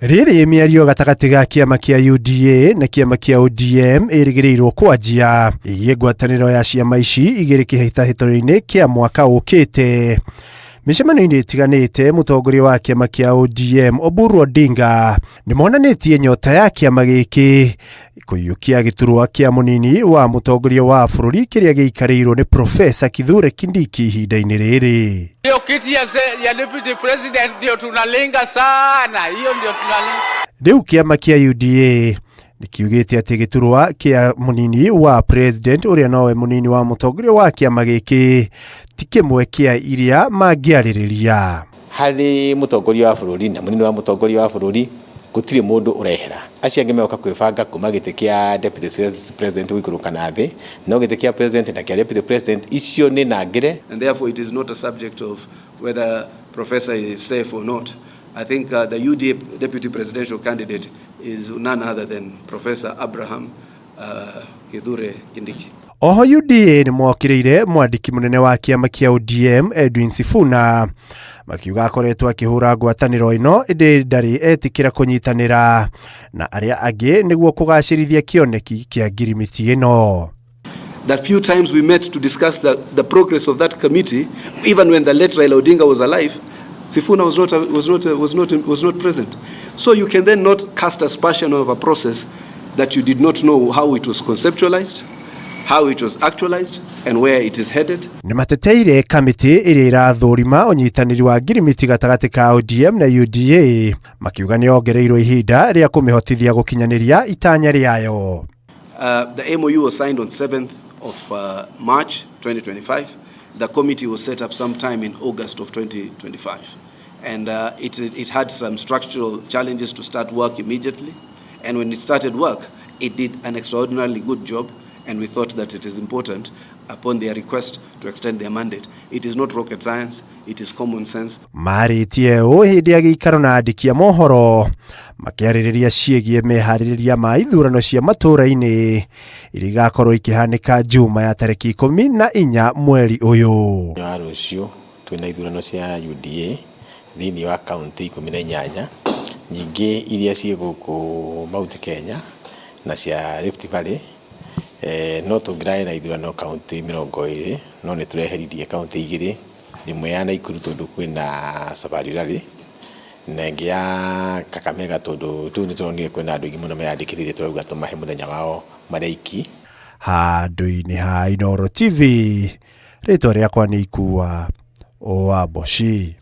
Rĩrĩ mĩario gatagatĩ ga kĩama kĩa UDA na kĩama kĩa ODM ĩrĩgĩrĩirwo kwanjia ĩgiĩ ngwatanĩro ya ciama ici igĩrĩ kĩhĩtahĩtano-inĩ kĩa mwaka ũkĩte. Mĩcemanio-inĩ ĩtiganĩte mũtongoria wa kĩama kĩa ODM Oburu Odinga nĩ monanĩtie nyota ya kĩama gĩkĩ kũiyũkia gĩturwa kĩa mũnini wa mũtongoria wa bũrũri kĩrĩa gĩikarĩirwo nĩ Profesa Kithure Kindiki ihinda-inĩ rĩrĩ. Hiyo kiti ya deputy president ndio tunalenga sana, hiyo ndio tunalenga. Rĩu kĩama kĩa UDA nĩ kiugĩte atĩ gĩturwa kĩa mũnini wa president ũrĩa nowe mũnini wa mũtongoria wa kĩama gĩkĩ ti kĩmwe kĩa iria mangĩarĩrĩria. Harĩ mũtongoria wa bũrũri na mũnini wa mũtongoria wa bũrũri gũtirĩ mũndũ ũrehera. Acio angĩ megoka kwĩbanga kuma gĩtĩ kĩa deputy president gũikũrũka na thĩ, no gĩtĩ kĩa president na kĩa deputy president icio nĩ nangĩre. And therefore it is not a subject of whether professor is safe or not. I think the UDA deputy presidential candidate is none other than Professor Abraham Kithure Kindiki. Oho UDA nĩ mokĩrĩire mwandĩki mũnene wa kĩama kĩa ODM Edwin Sifuna makiuga akoretwo akĩhũra ngwatanĩro ĩno ĩndĩ ndarĩ etĩkĩra kũnyitanĩra na arĩa angĩ nĩguo kũgacĩrithia kĩoneki kĩa ngirimiti ĩno. That few times we met to discuss the progress of that committee, even when the late Raila Odinga was alive, Sifuna was not present. So you can then not cast aspersion of a process that you did not know how it was conceptualized, how it was actualized, and where it is headed. Nĩ mateteire kamĩtĩ ĩrĩa ĩrathũrima ũnyitanĩri wa ngirimiti gatagatĩ ka ODM na UDA makiuga nĩ yongereirwo ihinda rĩa kũmĩhotithia gũkinyanĩria itanya rĩayo. The MOU was signed on 7th of March 2025. The committee was set up sometime in August of 2025. And it had some structural challenges to start work immediately. And when it started work, it did an extraordinarily good job. And we thought that it is important, upon their request, to extend their mandate. It is not rocket science, it is common sense. Marĩtie ũũ hĩndĩ ya gĩikaro na andĩki a mohoro makĩarĩrĩria ciĩgiĩ meharĩrĩria ma ithurano cia matũũra-inĩ iria igakorwo ikĩhanĩka Juma ya tarĩki 14 mweri ũyũ. Wa rũciũ twĩna ithurano cia UDA thĩinĩ wa kaunti 18 nyingĩ iria ciĩ gũkũ Mount Kenya na cia Rift Valley. No tũngĩrarĩ na ithurano kaunti 20, no nĩ tũreheririe kaunti igĩrĩ, ĩmwe ya Naikuru tondũ kwĩna Safari Rally na ĩngĩ ya Kakamega tondũ tũu nĩ tũronire kwĩna andũ aingĩ mũno meyandĩkithĩtie, tũrauga tũmahe mũthenya wao marĩ aiki. Handũ-inĩ ha Inooro TV, rĩtwa rĩakwa nĩ Ikua wa Mboci.